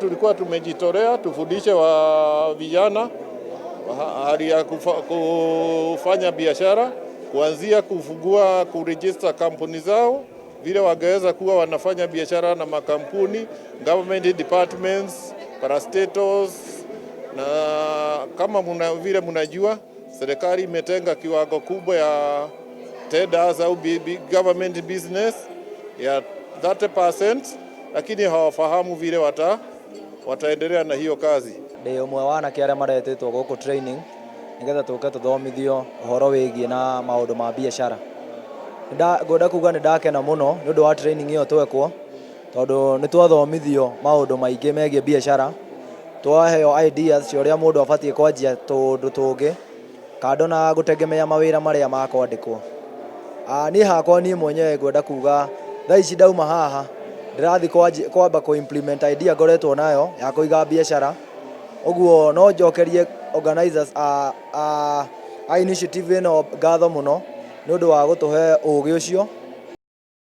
Tulikuwa tumejitolea tufundishe wa vijana hali ya kufanya biashara, kuanzia kufungua, kuregister kampuni zao, vile wangeweza kuwa wanafanya biashara na makampuni, government departments, parastatals. Na kama vile mnajua, serikali imetenga kiwango kubwa ya tenders au government business ya 30%, lakini hawafahamu vile wataendelea na hiyo kazi. Ndĩ ũmwe wa anake arĩa maretĩtwo gũkũ training nĩgetha tũke tũthomithio ũhoro wĩgiĩ na maũndũ ma biacara. Ngwenda kuga nĩ ndakena mũno nĩ ũndũ wa training ĩyo twekwo, tondũ nĩ twathomithio maũndũ maingĩ megiĩ biacara, twaheo ideas cia ũrĩa mũndũ abatiĩ kwanjia tũũndũ tũngĩ kando na gũtegemea mawĩra marĩa ma kwandĩkwo. Niĩ hakwa, niĩ mwenyewe ngwenda kuga thaa ici ndauma haha ndĩrathiĩ kwamba kũ implement idea ngoretwo nayo ya kũiga biacara. Ũguo no njokerie organizers a initiative ĩno ngatho mũno nĩ ũndũ wa gũtũhe ũgĩ ũcio.